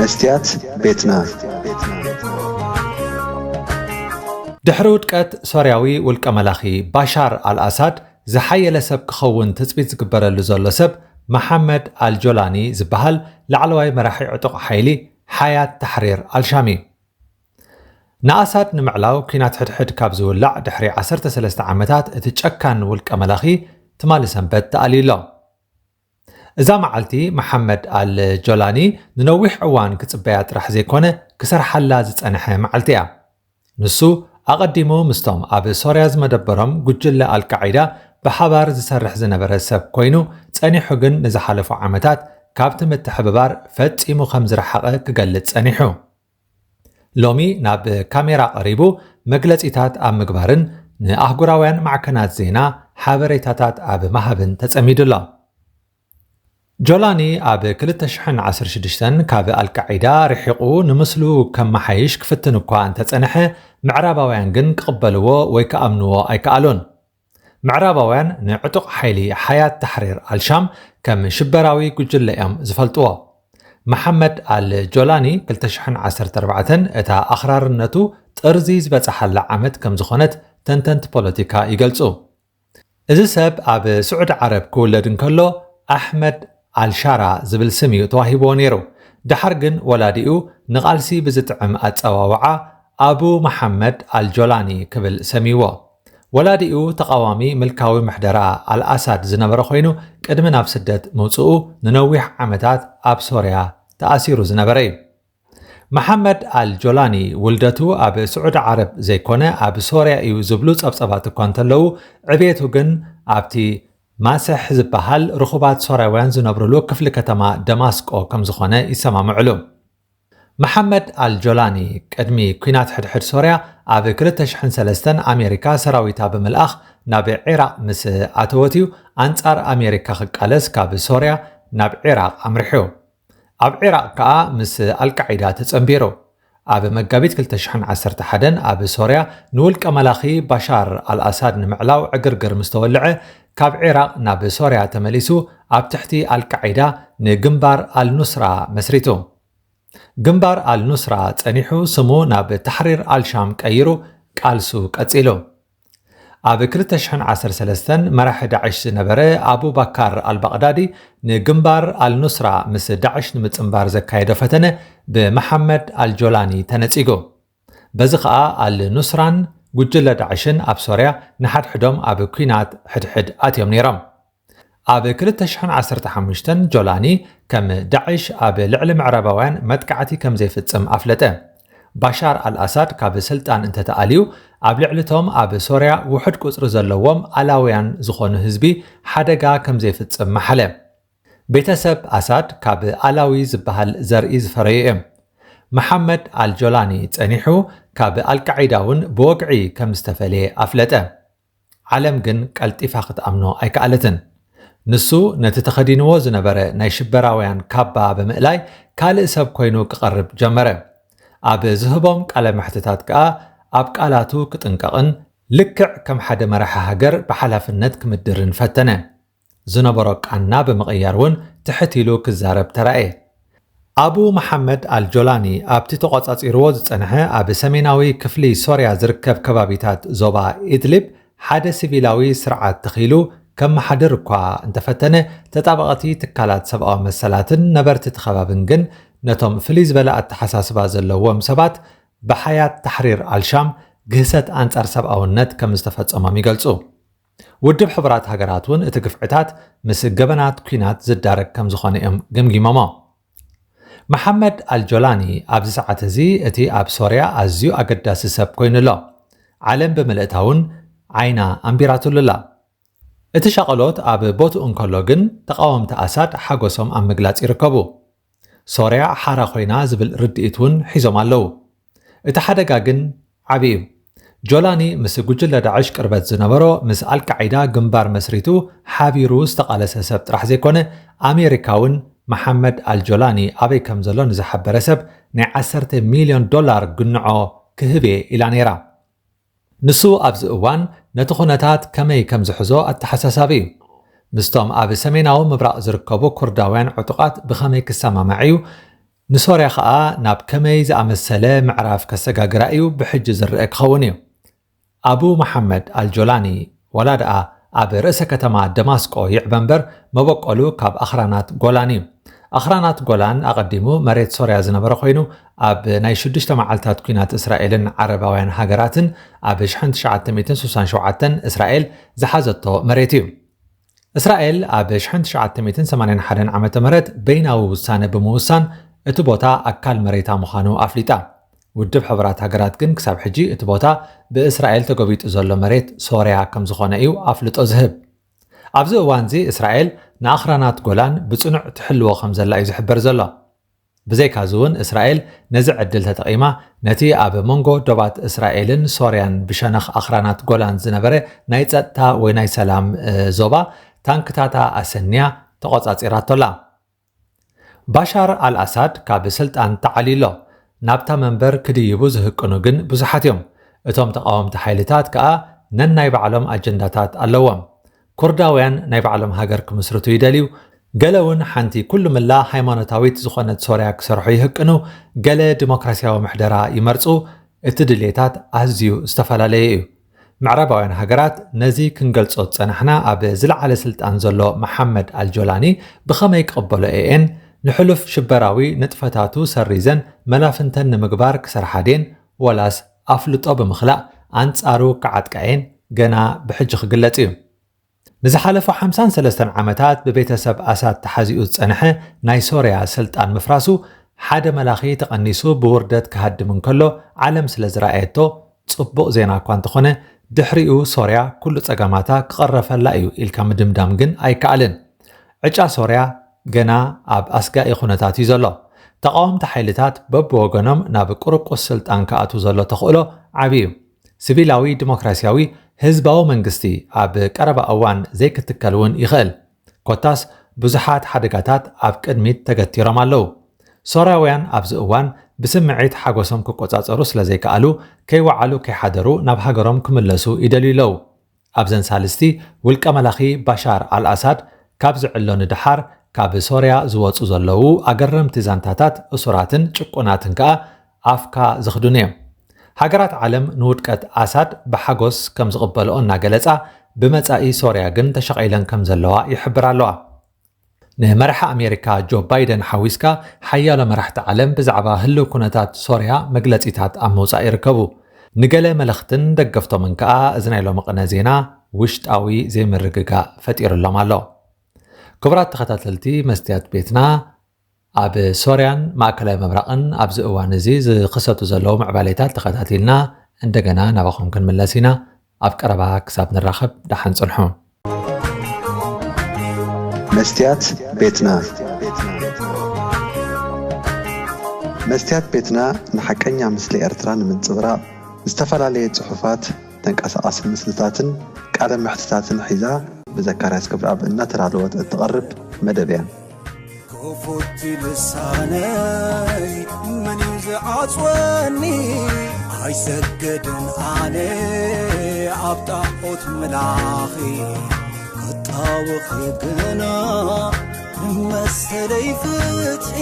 መስትያት ቤትና። ድሕሪ ውድቀት ሶርያዊ ውልቀ መላኺ ባሻር ኣልኣሳድ፣ ዝሓየለ ሰብ ክኸውን ትጽቢት ዝግበረሉ ዘሎ ሰብ፣ መሓመድ ኣልጆላኒ ዝበሃል ላዕለዋይ መራሒ ዕጡቕ ሓይሊ ሓያት ታሕሪር ኣልሻም እዩ። ንኣሳድ ንምዕላው ኲናት ሕድሕድ ካብ ዝውላዕ ድሕሪ ዓሰርተ ሰለስተ ዓመታት፣ እቲ ጨካን ውልቀ መላኺ ትማሊ ሰንበት ተኣልዩ ኣሎ። እዛ መዓልቲ፣ መሓመድ ኣል ጆላኒ ንነዊሕ እዋን ክጽበያ ጥራሕ ዘይኮነ፣ ክሰርሓላ ዝጸንሐ መዓልቲ እያ። ንሱ፣ ኣቐዲሙ ምስቶም ኣብ ሶርያ ዝመደበሮም ጉጅለ ኣልቃዒዳ ብሓባር ዝሰርሕ ዝነበረ ሰብ ኮይኑ፣ ጸኒሑ ግን ንዝሓለፉ ዓመታት ካብቲ ምትሕብባር ፈጺሙ ከም ዝረሓቐ ክገልጽ ጸኒሑ። ሎሚ ናብ ካሜራ ቀሪቡ፣ መግለጺታት ኣብ ምግባርን ንኣህጉራውያን ማዕከናት ዜና ሓበሬታታት ኣብ ምሃብን ተጸሚዱ ኣሎ። ጆላኒ ኣብ ክልተ ሽሕን ዓሰርተ ሽዱሽተን ካብ ኣልቃዒዳ ርሒቑ፣ ንምስሉ ከመሓይሽ ክፍትን እኳ እንተጸንሐ፣ ምዕራባውያን ግን ክቕበልዎ ወይ ክኣምንዎ ኣይከኣሉን። ምዕራባውያን ንዕጡቕ ሓይሊ ሓያት ታሕሪር ኣልሻም ከም ሽበራዊ ጉጅለ እዮም ዝፈልጥዎ። መሓመድ ኣል ጆላኒ ክልተ ሽሕን ዓሰርተ ኣርባዕተን እታ ኣኽራርነቱ ጥርዚ ዝበጽሓላ ዓመት ከም ዝኾነት ተንተንቲ ፖለቲካ ይገልጹ። እዚ ሰብ ኣብ ስዑዲ ዓረብ ክውለድ እንከሎ፣ ኣሕመድ ኣልሻራ ዝብል ስም እዩ ተዋሂብዎ ነይሩ። ደሓር ግን ወላዲኡ ንቓልሲ ብዝጥዕም ኣጸዋውዓ ኣቡ መሓመድ ኣልጆላኒ ክብል ሰምይዎ። ወላዲኡ ተቓዋሚ ምልካዊ ምሕደራ ኣልኣሳድ ዝነበረ ኮይኑ፣ ቅድሚ ናብ ስደት ምውጽኡ ንነዊሕ ዓመታት ኣብ ሶርያ ተኣሲሩ ዝነበረ እዩ። መሓመድ ኣል ጆላኒ ውልደቱ ኣብ ስዑዲ ዓረብ ዘይኮነ፣ ኣብ ሶርያ እዩ ዝብሉ ጸብጸባት እኳ እንተለዉ፣ ዕቤቱ ግን ኣብቲ ማሰሕ ዝበሃል ርኹባት ሶርያውያን ዝነብሩሉ ክፍሊ ከተማ ደማስቆ ከም ዝኾነ ይሰማምዕሉ። መሓመድ ኣል ጆላኒ ቅድሚ ኲናት ሕድሕድ ሶርያ ኣብ ክልተ ሽሕን ሰለስተን ኣሜሪካ ሰራዊታ ብምልኣኽ ናብ ዒራቕ ምስ ኣተወት እዩ ኣንጻር ኣሜሪካ ክቃለስ ካብ ሶርያ ናብ ዒራቕ ኣምሪሑ። ኣብ ዒራቕ ከኣ ምስ ኣልቃዒዳ ተጸንቢሩ። ኣብ መጋቢት ክልተ ሽሕን ዓሰርተ ሓደን ኣብ ሶርያ ንውልቀ መላኺ ባሻር ኣልኣሳድ ንምዕላው ዕግርግር ምስ ተወልዐ፣ ካብ ዒራቕ ናብ ሶርያ ተመሊሱ ኣብ ትሕቲ ኣልቃዒዳ ንግንባር ኣልኑስራ መስሪቱ። ግንባር ኣልኑስራ ጸኒሑ ስሙ ናብ ታሕሪር ኣልሻም ቀይሩ ቃልሱ ቀጺሉ። ኣብ ክልተ ሽሕን ዓሰርተ ሰለስተን መራሒ ዳዕሽ ዝነበረ ኣቡባካር ኣልባቕዳዲ ንግንባር ኣልኑስራ ምስ ዳዕሽ ንምጽንባር ዘካየዶ ፈተነ ብመሓመድ ኣልጆላኒ ተነጺጉ። በዚ ኸኣ ኣልኑስራን ጉጅለ ዳዕሽን ኣብ ሶርያ ንሓድሕዶም ኣብ ኲናት ሕድሕድ ኣትዮም ነይሮም። ኣብ ክልተ ሽሕን ዓሰርተ ሓሙሽተን ጆላኒ ከም ዳዕሽ ኣብ ልዕሊ ምዕራባውያን መጥቃዕቲ ከም ዘይፍጽም ኣፍለጠ። ባሻር ኣልኣሳድ ካብ ስልጣን እንተተኣልዩ፣ ኣብ ልዕሊ እቶም ኣብ ሶርያ ውሑድ ቁጽሪ ዘለዎም ኣላውያን ዝኾኑ ህዝቢ ሓደጋ ከም ዘይፍጽም መሓለ። ቤተሰብ ኣሳድ ካብ ኣላዊ ዝበሃል ዘርኢ ዝፈረዩ እዮም። መሓመድ ኣልጆላኒ ጸኒሑ ካብ ኣልቃዒዳ እውን ብወግዒ ከም ዝተፈልየ ኣፍለጠ። ዓለም ግን ቀልጢፋ ክትኣምኖ ኣይከኣለትን። ንሱ ነቲ ተኸዲንዎ ዝነበረ ናይ ሽበራውያን ካባ ብምእላይ ካልእ ሰብ ኮይኑ ክቐርብ ጀመረ። ኣብ ዝህቦም ቃለ መሕትታት ከኣ ኣብ ቃላቱ ክጥንቀቕን ልክዕ ከም ሓደ መራሒ ሃገር ብሓላፍነት ክምድርን ፈተነ። ዝነበሮ ቃና ብምቕያር እውን ትሕት ኢሉ ክዛረብ ተራእየ። ኣቡ መሓመድ ኣልጆላኒ ኣብቲ ተቖጻጺርዎ ዝጸንሐ ኣብ ሰሜናዊ ክፍሊ ሶርያ ዝርከብ ከባቢታት ዞባ ኢድሊብ ሓደ ሲቪላዊ ስርዓት ተኺሉ ከመሓድር እኳ እንተፈተነ፣ ተጣበቕቲ ትካላት ሰብኣዊ መሰላትን ነበርቲ እቲ ከባብን ግን ነቶም ፍልይ ዝበለ ኣተሓሳስባ ዘለዎም ሰባት ብሓያት ታሕሪር ኣልሻም ግህሰት ኣንጻር ሰብኣውነት ከም ዝተፈጸሞም ይገልጹ። ውድብ ሕቡራት ሃገራት እውን እቲ ግፍዕታት ምስ ገበናት ኲናት ዝዳረግ ከም ዝኾነ እዮም ገምጊሞሞ። መሓመድ ኣልጆላኒ ኣብዚ ሰዓት እዚ እቲ ኣብ ሶርያ ኣዝዩ ኣገዳሲ ሰብ ኮይኑ ኣሎ። ዓለም ብምልእታ እውን ዓይና ኣንቢራትሉ ኣላ። እቲ ሻቐሎት ኣብ ቦትኡ እንከሎ ግን፣ ተቓወምቲ ኣሳድ ሓጎሶም ኣብ ምግላጽ ይርከቡ። ሶርያ ሓራ ኮይና ዝብል ርድኢት እውን ሒዞም ኣለዉ። እቲ ሓደጋ ግን ዓቢ እዩ። ጆላኒ ምስ ጉጅለ ዳዕሽ ቅርበት ዝነበሮ፣ ምስ ኣልቃዒዳ ግንባር መስሪቱ ሓቢሩ ዝተቓለሰ ሰብ ጥራሕ ዘይኮነ፣ ኣሜሪካ እውን መሓመድ ኣልጆላኒ ኣበይ ከም ዘሎ ንዝሓበረ ሰብ ናይ ዓሰርተ ሚልዮን ዶላር ግንዖ ክህብ እየ ኢላ ነይራ። ንሱ ኣብዚ እዋን ነቲ ኩነታት ከመይ ከም ዝሕዞ ኣተሓሳሳቢ እዩ። ምስቶም ኣብ ሰሜናዊ ምብራቕ ዝርከቡ ኩርዳውያን ዕጡቓት ብኸመይ ክሰማማዕ እዩ? ንሶርያ ኸኣ ናብ ከመይ ዝኣመሰለ ምዕራፍ ከሰጋግራ እዩ ብሕጂ ዝረአ ክኸውን እዩ። ኣቡ መሓመድ ኣልጆላኒ፣ ዋላ ደኣ ኣብ ርእሰ ከተማ ደማስቆ ይዕበ እምበር፣ መበቆሉ ካብ ኣኽራናት ጎላን እዩ። ኣኽራናት ጎላን ኣቐዲሙ መሬት ሶርያ ዝነበረ ኮይኑ፣ ኣብ ናይ ሽዱሽተ መዓልታት ኲናት እስራኤልን ዓረባውያን ሃገራትን ኣብ ሽሕን ትሽዓተ ሚእትን ስሳን ሸውዓተን እስራኤል ዝሓዘቶ መሬት እዩ። እስራኤል ኣብ ሽሕን ትሽዓተ ሚእትን ሰማንያን ሓደን ዓመተ ምህረት በይናዊ ውሳነ ብምውሳን፣ እቲ ቦታ ኣካል መሬታ ምዃኑ ኣፍሊጣ። ውድብ ሕቡራት ሃገራት ግን ክሳብ ሕጂ እቲ ቦታ ብእስራኤል ተጎቢጡ ዘሎ መሬት ሶርያ ከም ዝኾነ እዩ ኣፍልጦ ዝህብ። ኣብዚ እዋንዚ እስራኤል ንኣኽራናት ጎላን ብጽኑዕ ትሕልዎ ከም ዘላ እዩ ዝሕበር ዘሎ። ብዘይካዚ እውን እስራኤል ነዚ ዕድል ተጠቒማ ነቲ ኣብ መንጎ ዶባት እስራኤልን ሶርያን ብሸነኽ ኣኽራናት ጎላን ዝነበረ ናይ ጸጥታ ወይ ናይ ሰላም፣ እ፣ ዞባ ታንክታታ ኣሰንያ ተቖጻጺራቶላ። ባሻር ኣልኣሳድ ካብ ስልጣን ተዓልዩ ኣሎ። ናብታ መንበር ክድይቡ ዝህቅኑ ግን ብዙሓት እዮም። እቶም ተቓወምቲ ሓይልታት ከኣ ነናይ ባዕሎም ኣጀንዳታት ኣለዎም። ኩርዳውያን ናይ ባዕሎም ሃገር ክምስርቱ ይደልዩ። ገለ እውን ሓንቲ ኩሉ ምላ ሃይማኖታዊት ዝኾነት ሶርያ ክሰርሑ ይህቅኑ። ገለ ዲሞክራሲያዊ ምሕደራ ይመርጹ። እቲ ድሌታት ኣዝዩ ዝተፈላለየ እዩ። ምዕራባውያን ሃገራት ነዚ ክንገልጾ ዝጸናሕና ኣብ ዝለዓለ ስልጣን ዘሎ መሓመድ ኣልጆላኒ ብኸመይ ክቕበሎ እየን ንሕሉፍ ሽበራዊ ንጥፈታቱ ሰሪዘን መላፍንተን ንምግባር ክሰርሓ ድየን፣ ወላስ ኣፍልጦ ብምኽላእ ኣንጻሩ ክዓጥቃ እየን ገና ብሕጂ ክግለጽ እዩ። ንዝሓለፉ ሓምሳን ሰለስተን ዓመታት ብቤተሰብ ኣሳድ ተሓዚኡ ዝጸንሐ ናይ ሶርያ ስልጣን ምፍራሱ፣ ሓደ መላኺ ተቐኒሱ ብውርደት ክሃድም እንከሎ ዓለም ስለ ዝረኣየቶ፣ ጽቡቕ ዜና እኳ እንተኾነ፣ ድሕሪኡ ሶርያ ኩሉ ጸገማታ ክቐረፈላ እዩ ኢልካ ምድምዳም ግን ኣይከኣልን። ዕጫ ሶርያ ገና ኣብ ኣስጋኢ ኩነታት እዩ ዘሎ። ተቓወምቲ ሓይልታት በብወገኖም ናብ ቁርቁስ ስልጣን ክኣትዉ ዘሎ ተኽእሎ ዓቢ እዩ። ሲቪላዊ ዲሞክራሲያዊ ህዝባዊ መንግስቲ ኣብ ቀረባ እዋን ዘይክትከል እውን ይኽእል። ኮታስ ብዙሓት ሓደጋታት ኣብ ቅድሚት ተገቲሮም ኣለዉ። ሶርያውያን ኣብዚ እዋን ብስምዒት ሓጎሶም ክቆጻጸሩ ስለ ዘይከኣሉ፣ ከይወዓሉ ከይሓደሩ ናብ ሃገሮም ክምለሱ ይደልዩ ኣለዉ። ኣብዘን ሳልስቲ፣ ውልቀ መላኺ ባሻር ኣልኣሳድ ካብ ዝዕሎ ንደሓር፣ ካብ ሶርያ ዝወጹ ዘለዉ ኣገረምቲ ዛንታታት እሱራትን ጭቁናትን ከኣ ኣፍካ ዘኽድኑ እዮም። ሃገራት ዓለም ንውድቀት ኣሳድ ብሓጎስ ከም ዝቕበልኦ እናገለጻ፣ ብመጻኢ ሶርያ ግን ተሸቒለን ከም ዘለዋ ይሕብራ ኣለዋ። ንመራሒ ኣሜሪካ ጆ ባይደን ሓዊስካ፣ ሓያሎ መራሕቲ ዓለም ብዛዕባ ህልው ኩነታት ሶርያ መግለጺታት ኣብ ምውጻእ ይርከቡ። ንገለ መለኽትን ደገፍቶምን ከኣ፣ እዚ ናይ ሎሚ ቅነ ዜና ውሽጣዊ ዘይምርግጋእ ፈጢሩሎም ኣሎ። ክቡራት ተኸታተልቲ መስትያት ቤትና፣ ኣብ ሶርያን ማእከላይ ምብራቕን ኣብዚ እዋን እዚ ዝኽሰቱ ዘለዉ ምዕባሌታት ተኸታቲልና እንደገና ናባኹም ክንምለስ ኢና። ኣብ ቀረባ ክሳብ ንራኸብ ደሓን ጽንሑ። መስትያት ቤትና። መስትያት ቤትና ንሓቀኛ ምስሊ ኤርትራ ንምንጽብራቕ ዝተፈላለየ ጽሑፋት፣ ተንቀሳቓሲ ምስልታትን ቃለ መሕትታትን ሒዛ ብዘካርያስ ገብረኣብ እናተዳለወት እትቐርብ መደብ እያ። ክፉት ልሳነይ መን እዩ ዝዓጽወኒ? ኣይሰግድን ኣነ ኣብ ጣዖት ምላኺ፣ ክጣወኺ ግና መሰለይ ፍትሒ።